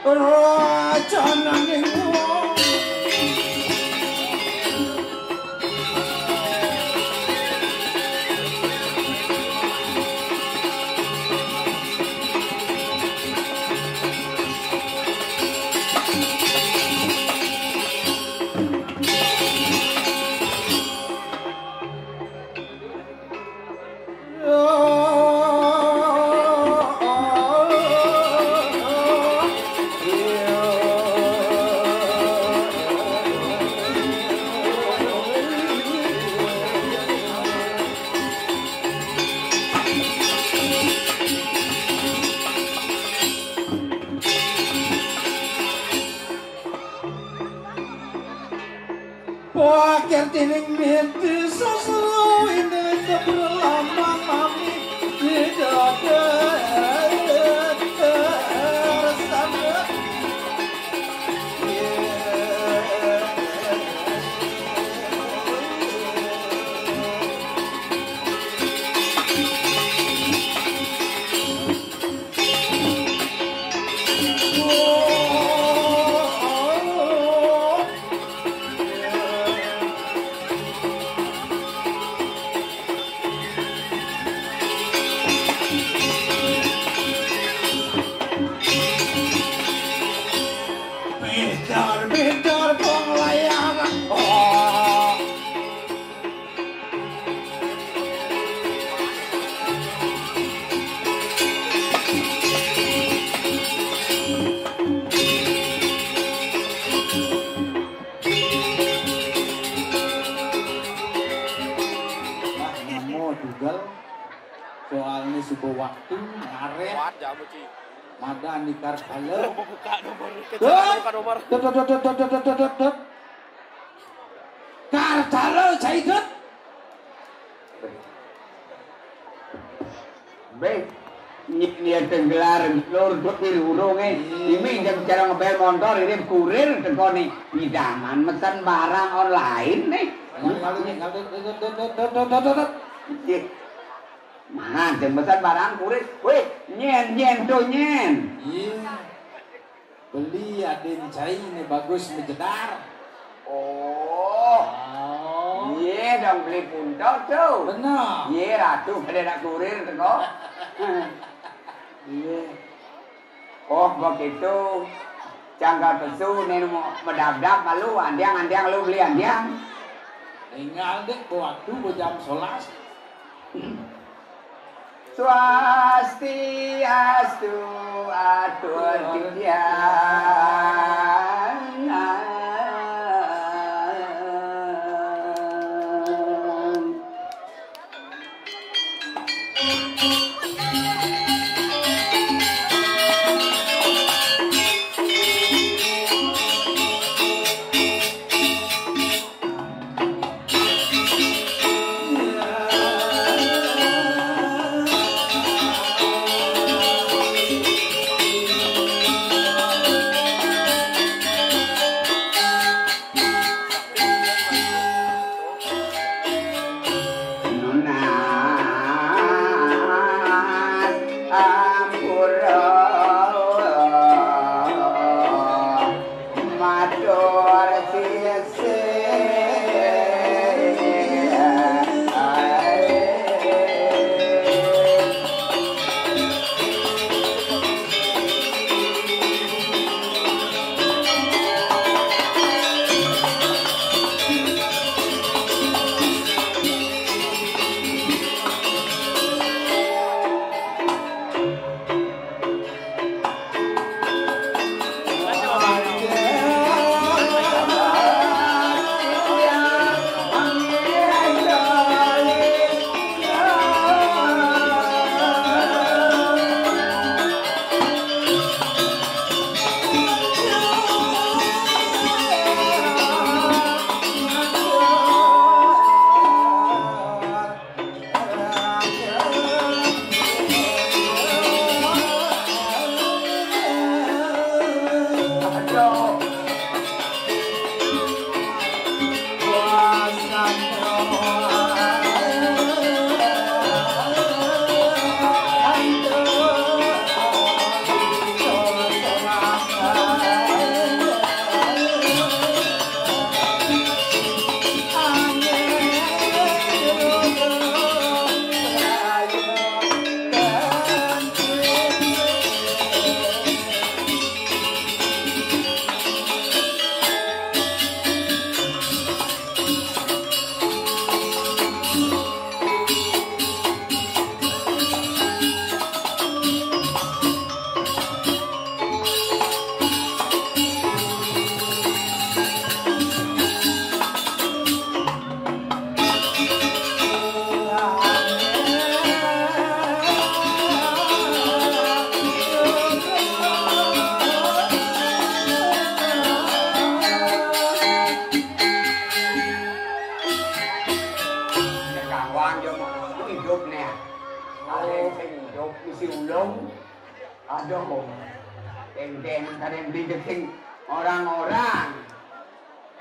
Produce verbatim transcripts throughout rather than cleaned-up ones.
Rajananing wong. Pakir tining miti sasro ini keberlambang mami tidak ada. Bidar-bidar wong layar. Oh. Wah, nemu dugal. Soalnya subuh waktu ngaret. Kuat jamu, Ci. Mada nikar kala. Buka nomor. Dot. Buka nomor. Dot, dot, dot. Kartalo Saidot. Be, nyik niat gelar lur dot di urung, eh. Ini jam cara ngebel motor, ini kurir teko nih. Idaman mesen barang online nih. Ngalih, ngalih, ngalih, dot, dot, dot. Nggih. Nah, jam mesen barang kurir. Weh, nyen, nyen, tuh, nyen. Iya. Beli adin cai ini bagus mejedar. Oh. Oh. Iya dong, beli puntok tuh. Benar. Iya, ratu pada nak kurir teko. Iya. Oh, begitu. Canggal pesu nih mau medabdab malu, andiang, andiang lu beli andiang. Tinggal dek waktu jam sebelas. Swastiastu, atur titiang. Nih, ada yang sing hidup isi ulung. Aduh, enten kadang beli sing orang-orang.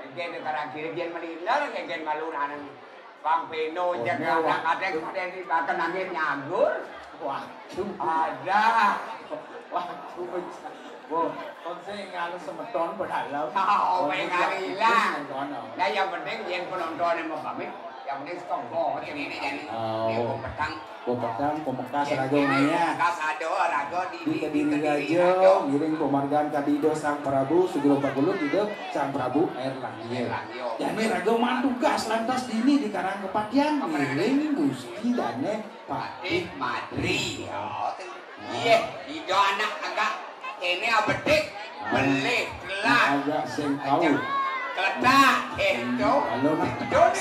Enten kira-kira dia melindar, enten malu nanang. Bang Peno, oh, jangan kadang-kadang di belakang angin nganggur. Waduh. Ada. Waduh. Wah, kon sing nganu semeton pedalem. Oh, oh, pengen ilang. Nah, yang penting yang penonton yang mau pamit, yang penting sekongkol ini jadi. Oh. Yang petang. Petang, pemekas raga maya. Pemekas ada raga di, di Kediri raja, ngiring penghargaan kadido Sang Prabu, segera pagulut hidup Sang Prabu Air Langit. Air Langit. Jadi raga mantugas lantas dini di Karang Kepatian, ngiring Gusti Dane Patih Madri. Ya, iya, ida anak agak kene abedik, belih, telah. Agak sing tahu. Keletak, itu. Kalau nak tegas,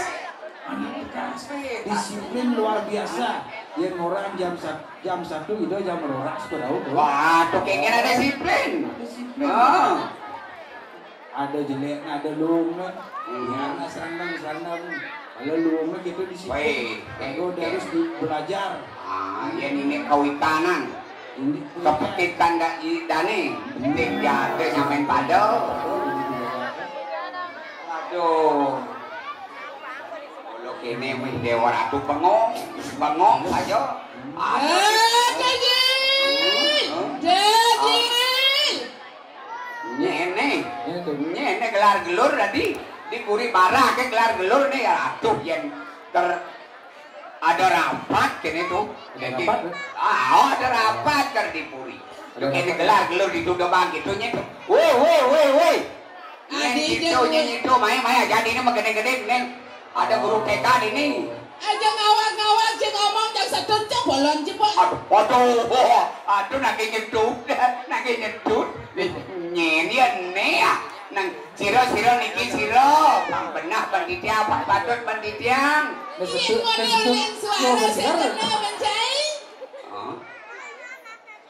anak tegas. Disiplin luar biasa. Yang orang jam satu, jam satu itu jam roras berau tuh. Wah, tuh kengkene ada disiplin. Disiplin. Oh. Ada jelek, ada luungnya. Hmm. Ya, nggak serandang, serandang. Kalau luungnya gitu di situ. Baik. Kalau udah harus di-, belajar. Ah, ya ini kawitanan. Ini kepetikan dak idane. Tim jaga nyamain pada. Aduh. Kalau kene mih Dewa Ratu bengong, bengong saja. Aduh. Eh, Jaji! Hmm, hmm. Jaji! Nyene. Nyene gelar gelur tadi di puri barah ke gelar gelur nih ya. Aduh, yen ter ada rapat kene tuh. Ada rapat, ya? Ah, oh, ada rapat kan di puri. Ada rapat. Kene gelar gelur di Tudo Bang gitu nya tuh. Woi, woi, woi, woi. Yen adi gitu, jen yen gitu, maya, maya, jadi ini mah gede-gede, Neng. Ada guru T K ini. Aja ngawak-ngawak, cek ngomong, cek sedut, cek bolon, cek bolon. Aduh, aduh, aduh, nake nyedut, nake nyedut. Nyen ya ne ya. Nang sira, sira niki sira, pang benah panditiang, pang patut panditiang. Iya, ngono yang suara sing kena mencai. Hah?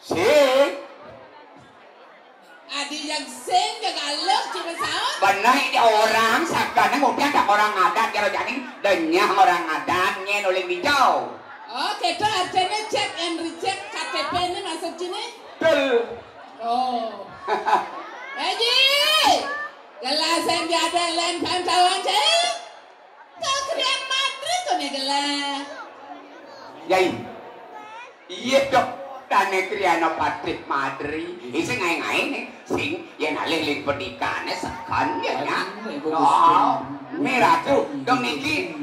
Sing. Adi yang sing jaga alek cuma saut. Benar ini orang sakana ngudian tak orang adat karo jani denyah orang adat nyen oleh dijau. Oh, kita artinya check and recheck K T P ini masuk sini. Betul. Oh. Haji, gelas yang diada lain pantauan cek. Kau krian matri kau nih gelas. Yai. Iya dok, dane kriana patih madri. Isi ngae-ngae nih, sing yen alih ling pendikane sekan ya nya. Oh, miratu dong niki.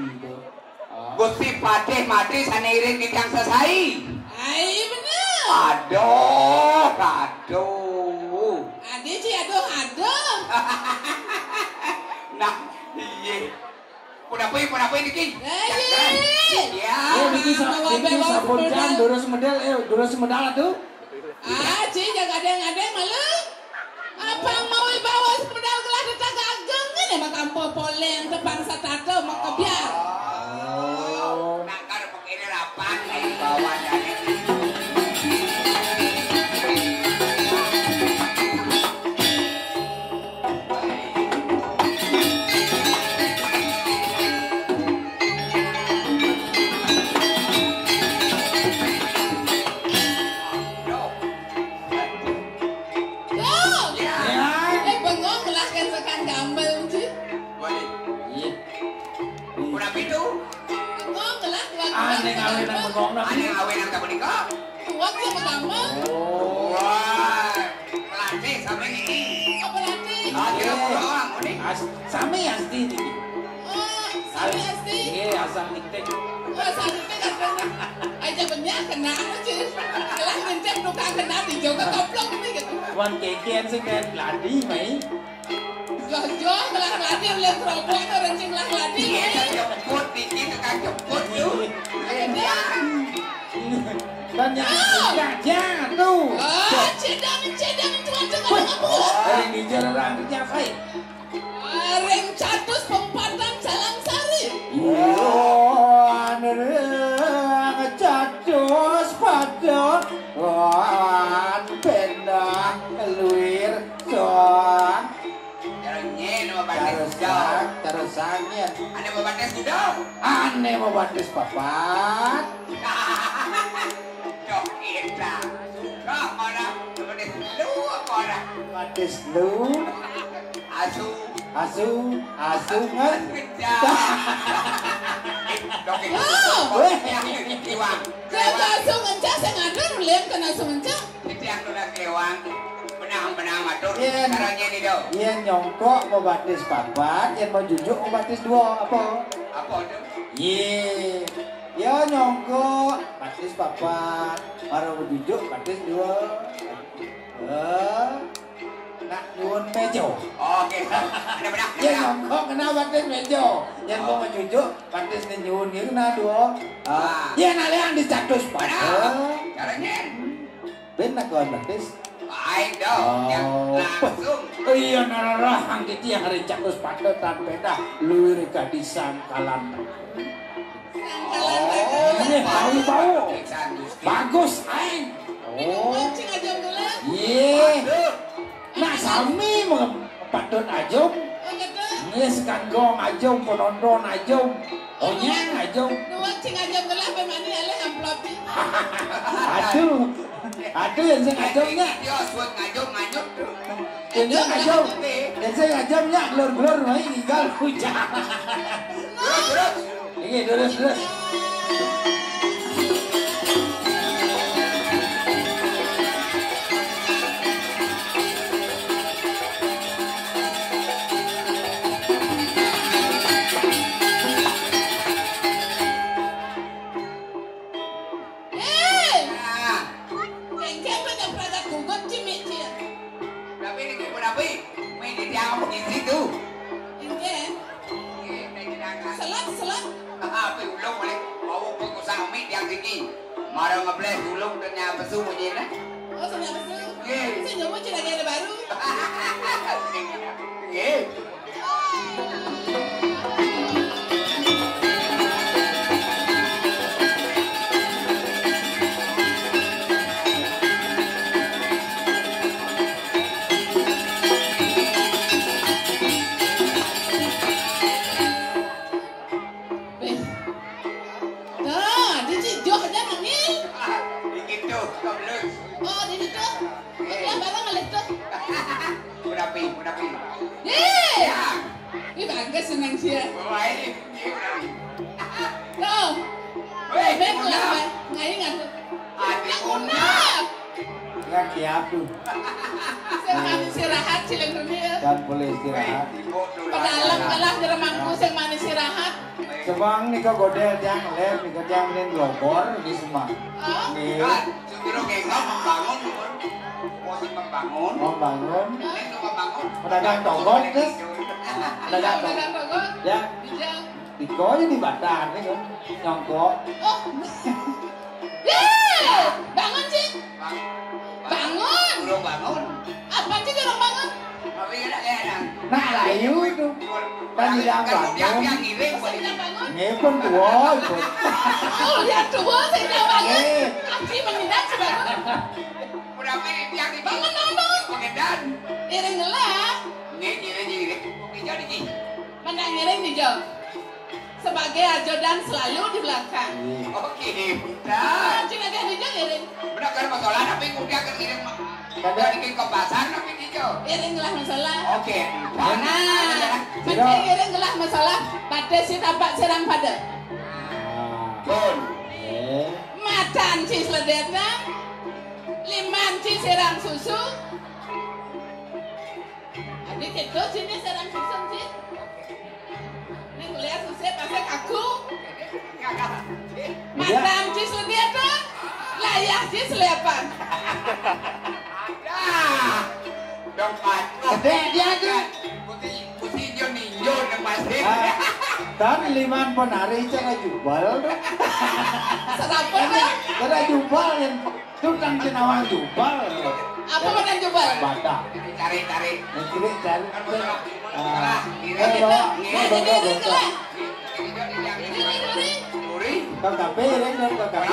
Gusti Patih Madri sane iring titiang sesai. Ai bener. Aduh, aduh. Adi ci aduh aduh. Nah, iya. Punapa, punapa niki? Eh, iya. Ya. Oh, niki sa-, niki sampun jam, durus medal, eh, durus medal tuh. Ah, ci, jangan ada-ada malu. Apa mau bawa sepedal gelah tetangga ageng ini mah kampo poleng tepang satata mau kebiar. Oh. Nakar pakai rapan nih bawa dari. Loh! Ya. Eh, bengong lah kan sekan gambel, Ci. Woi. Iya. Kurang itu. Bengong lah, kurang. Aneh ngawe nang bengong, nah. Aneh ngawe nang tak menikah. Tuan dia pertama. Oh. Wah. Pelatih sampai ini. Apa pelatih? Ah, tidak pulang, ini. As-, sami asti niki. Oh, sami asti. Iya, asal nitip. Oh, asal nitip kan. Aja banyak kena aja. Kelah nitip tukang kena di Jawa Toplok ini gitu. Wan kekian sih kan ladi, mai. Joh, joh, kelah ladi, ulah terobong, orang cing kelah ladi, iya, mai. Kan jemput, niki tukang jemput, yuk. Iya. Banyak. Ah. Jajah tuh. Ah, cedang, cedang, tuan tukang ngepul. Dari di jalan, jafai. Ring catus pempatan Jalan Sari. Wan ring catus padon wan pendah luir doang. Terus nyen mau batis. Terus, terus angin. Ada mau batis kuda? Ane mau batis papat. Nah, Lu. Asu. Asu. Asu kan? Kencang. Dok, itu. Oh. Weh. Yang ini, Iwang. Jaga asu ngencah, sing anu, lihat kena asu ngencah. Itu yang udah kelewang. Benang, benang, matur. Iya. Caranya ini, dok. Iya, nyongkok mau batis papat, yang mau jujuk mau batis dua, apa? Apa tuh? Iya. Ya, nyongkok, batis papat. Baru mau jujuk, batis dua. Eh, nak nyuwun meja. Oke. Ada benar. Ya, nyongkok kena batis meja. Yang mau ngejujuk, batis nyuwun gitu, nah, dua. Ah. Ya, nak liang di catus pada. Caranya. Ben nak kawan batis. Baik dong. Oh. Yang langsung. Oh iya, nararah, ang titiang hari catus pada tan pedah. Luir ka disan kalan. Oh, ini bau-bau. Bagus, aing. Oh. Iya. Nah, sami mah patut ajum. Nggih, sekanggong ajum, penonton ajum. Onyang ajum. Nuwun sing ajum gelah, pemani alih amplop. Aduh. Aduh, yang sing ajum nya. Yo, suat ngajum, nganyut tuh. Yang sing ajum. Yang sing ajum nya, gelur-gelur, mai ninggal hujan. Terus, terus. Ini terus, terus. Eh! Nah. Kengkeng pada pada gugut cimit cia. Tapi ini gugut apa? Main di tiang apa di situ? Kengkeng. Iya, naik jenaka. Selat, selat. Ah, apa ulung boleh? Mau ke kusang mi tiang tinggi. Marang ngebleh ulung dan nyapa su bunyi nah. Oh, sudah betul. Iya. Saya nyebut cina ada baru. Iya. Weh. Dah, di situ aja nangis. Dikit tuh, kebelet. Oh, di situ. Belah barang alih tuh. Munapi, munapi. Hei! Ya. Ini bagus senang sih ya. Bawa ini, ini munapi. Tuh. Weh, Beb munapi. Lah, ngai ngantuk. Adi munapi. Ya, kiapu. Sing manis istirahat, cilik dunia. Dan boleh istirahat. Pedalam kalah jeremangku sing manis istirahat. Semang nika godel tiang lem, nika tiang mending globor di semang. Oh. Nih. Kan, sutiro gengam membangun, posisi membangun. Membangun. Ini tuh membangun. Pedagang togot, terus. Pedagang togot. Pedagang togot. Ya. Iya. Iko aja di Batam nih kan, nyongkok. Oh. Yeay, bangun, Cik. Bangun. Belum bangun. Apa, Cik, orang bangun? Tapi enak, enak. Nah, layu itu. Kan bilang kan bangun. Yang ngiring, saya bilang bangun. Ngepun tua itu. Oh, lihat tua, saya bilang bangun. Eh. Aji menghindar, saya bangun. Udah, apa yang di bangun, bangun, bangun. Pengedan. Iring lah. Ngiring, ngiring, ngiring. Kopi jadi, Ji. Mana ngiring nih, Jo? Sebagai ajodan selalu di belakang. Oke, pintar. Anjing aja di jalan. Benar kan masalah, tapi udah kan ngirim. Kada. Udah bikin ke pasar, tapi di jalan. Iring lah masalah. Oke. Nah, Siro. Macam iring lah masalah. Pada si tapak sirang pada. Ah. Pun. Eh. Matan si seledetna. Liman si sirang susu. Adi gitu sini sirang susu sih. Ini kuliah susah, pasti kaku. Iya. Matan cis lebih apa? Layah cis lepan. Ada. Dong, Pak. Ada dia ada. Putih, putih hijau ninjo, dong, pasti. Ah, dan liman penari cara jubal tuh. Serapan, kan? Cara jubal yang tukang cenawang jubal. Apa mana jubal? Badak. Cari, cari. Yang kiri cari. Kan betul. Ah. Ini, eh, bawa, ini, bawa, ini, bawa, ini, bawa. Ini, ini, ini. K K P, ini, ini, K K P.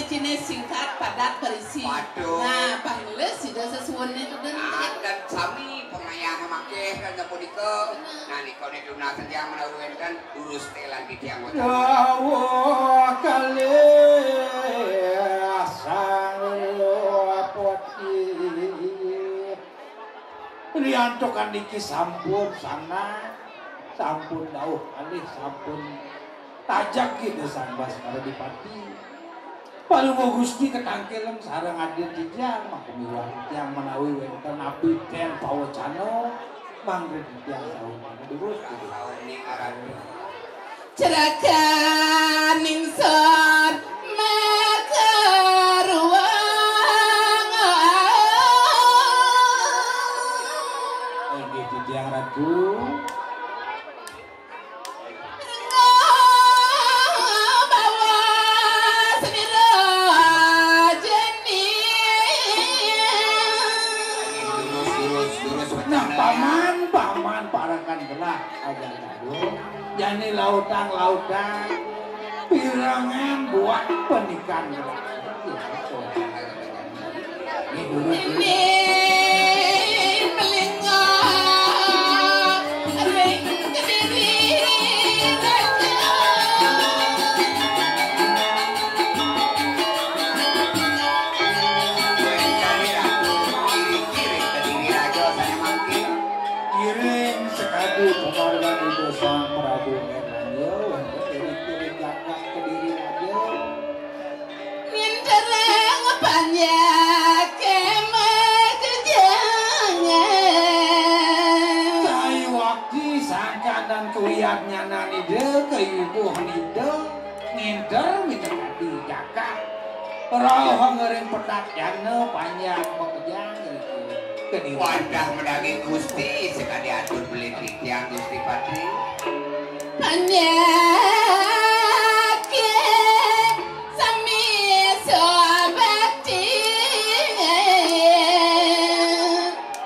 Cine singkat, padat, berisi. Waduh. Nah, pangelis sida sesuwunne teden. Nah, dan sami pangayah makéh kan sapunika. Nah, nika ne tunas titiang menawi wénten durus télan titiang wénten. Dawuh kalih Sang Rupati. Riantukan niki sampun sanak, sampun dawuh kalih, sampun tajak Ida Sang Baskara Dipati. Palungguh Gusti ketangkileng sareng adir titiang, maka miwah titiang menawi wénten abdi ten pawecana, mangda titiang sawung durus. Cerakaning sor makaruang. Inggih titiang Ratu. Rengga bawa semira jenih. Nah, paman, paman, parekan gelah. Aja jani lautang-lautang, pirengan buah penikan. Ini melingkar ring Kediri. Iring sekadi pamargan Ida Sang Prabu Ngenaya, wénten iring-iring gagah Kediri Raja. Ngintereng panjake majejangan. Sayuwakti sangkan dan kewiyadnyanan Ida, kayukuh Ida. Nginter minangka jagat. Rauh ngering petat jana panjang makejang. Wadah medaging Gusti, sekadi atur beli titiang Gusti Patri. Panjake sami sabakti.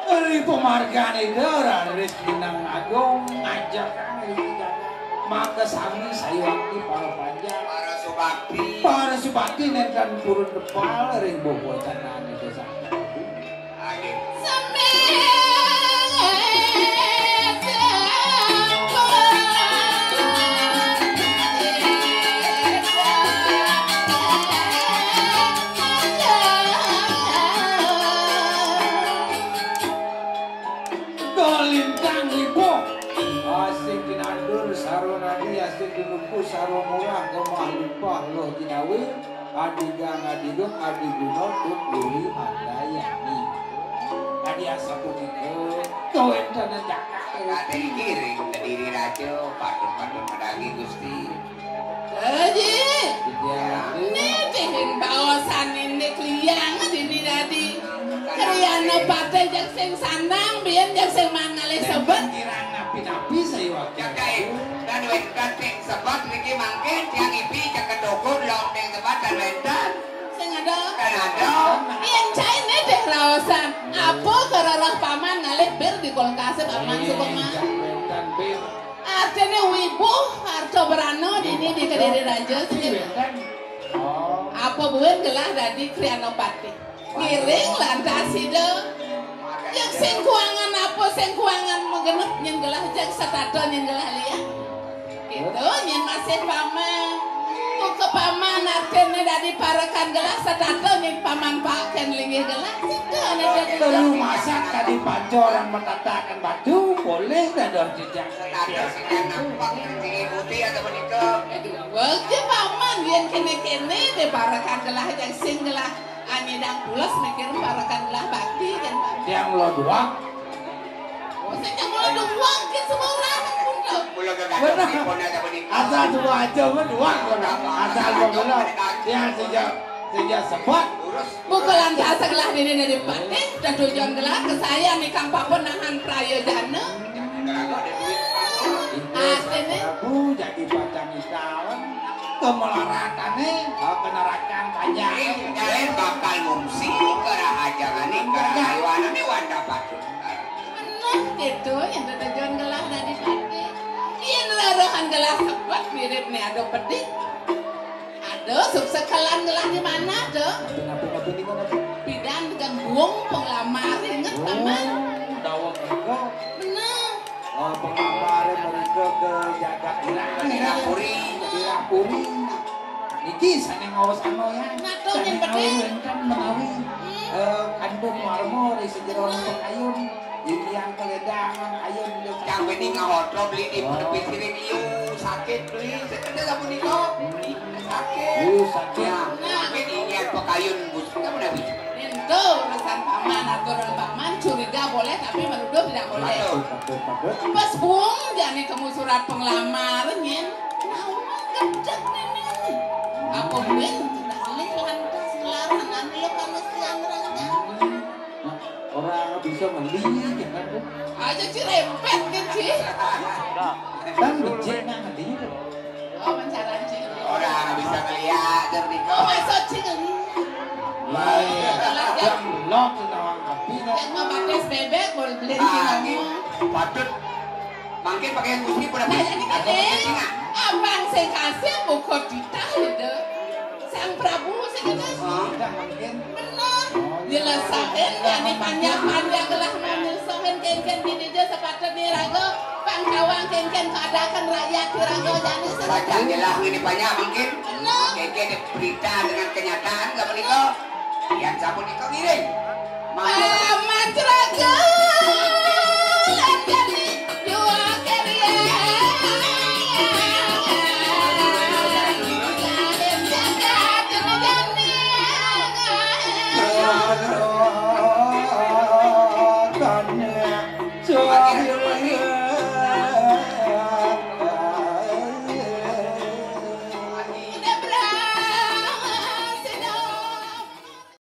Ri pamargane Ida raris minang agung ngajakang ri jagat. Maka sami sayuwakti para panjang. Para subakti. Para subakti nenten purun depal ring bobotanan Ida Sang Prabu. Aduh. Sami Kalintang lipuh. Asing kinandur sarwa nadi, asing tinuku sarwa murah, gemah limpah luh jinawi, adigang adigem adiguna tut luri handayani. Adi asapunika kawéntenan jagat. Adi ngiring Kediri Raja, patut-patut medagi Gusti. Aji. Nitihin baosan indik liang dini dadi. Kriyana patih jak sing sandang, biyen jak sing maan ngalih sebet. Kirang napi-napi sayuwakti. Jagain, dan wénten sing sebet niki mangkin tiang ipi jak kedukun lom sing sebet dan wénten. Sing ada. Dan ada. Yen caine deh raosan. Apa kerereh paman ngalih bir di kulkase paman suka mah. Wénten bir. Artine wibuh harta brana dini di Kediri Raja sing. Oh. Apa buin gelah dadi Krianopati. Ngiring lantas sida. Yang sing kuangan apa sing kuangan magenep nyen gelah, yang setata nyen gelah liat. Gitu nyen masih paman. Muka paman artine dadi parekan gelah, setata nyen paman paken linggih gelah. Sida ne dadi. Telu masak tadi pancoran matatakan batu, boleh dados jejak. Ada sing nampak di putih atau menikah. Aduh, wage paman yen kene-kene de parekan gelah, yang sing gelah. Anyidang pules mikir parekan gelah bakti kan, Pak. Yang lo duak. Oh, sing yang lo duak kan semua orang pun tuh. Mula gagaduh. Benar. Dipun ada menikah. Asal semua aja mah duak. Asal lo belum. Yang sejak, sejak sebut. Bukalan dasar gelah dini dari patih, dan tujuan gelah kesayan ikang papun nahan prayojana. Jangan geraga ada duit. Artine Prabu jadi bacang ikan. Kemelaratane, eh, kenerakan panjang. Kalian bakal ngungsi ke rahajangane, ke rahayuanane wanda patut. Nah, gitu, yang tujuan gelah dari patih. Yen rarahan gelah sebet mirip nih, aduh pedih. Duh, suksekelan ngelah di mana, duh? Napi, napi, napi, napi? Pidan dengan buung penglamar, inget, Paman? Oh, daweg nika. Bener. Oh, penglamar mereka ke jagat Irah, Irah Puri, Irah Puri. Niki sané ngaos ano ya. Nah, tuh, sané yang ngaos bener. Wénten menawi, eh, kandung warma ri sejero pekayun. Yang keledang, ayo dulu. Yang penting ngahoto beli di tepi siring liu, sakit beli, sakit sapunika. Sakit. Liu sakit. Ya, mungkin ini yang pekayun busuk apa nabi? Itu urusan paman, aturan paman, curiga boleh tapi menuduh tidak boleh. Betul, betul, betul. Pas buung jani temu surat penglamar, nyen. Naon gedeg nenek. Apa buin dalih lantas nglarang anu ya panusian renggang. Nah, orang bisa ngeli, ya kan, tuh. Aja cirempet kan, Ci? Kan becik nang ngeli, tuh. Oh, mencaran, Ci. Orang bisa ngeliat, dan Riko. Oh, masuk, Ci, ngeli. Baik. Jam belum, nawang api, kan? Yang mau batas bebek, boleh beli, Ci, ngomong. Patut. Mangkin pakai yang Gusti pada. Nah, jadi kan, eh, abang sing kasih buku titah, gitu. Sang Prabu, sing gitu. Hah? Bener. Nyelesahin, jani panjang-panjang lah, mau nyelesahin kénkén bini dia sepatut nih, raga. Pangkawang kénkén keadakan rakyat, raga, jani. Baca jelas ini banyak mungkin. Bener. Kénkén berita dengan kenyataan, gak menikah. Yang sapunika ngiring. Paman Juragan, jani dua kerian. Jani jagat, jani jani. Jani.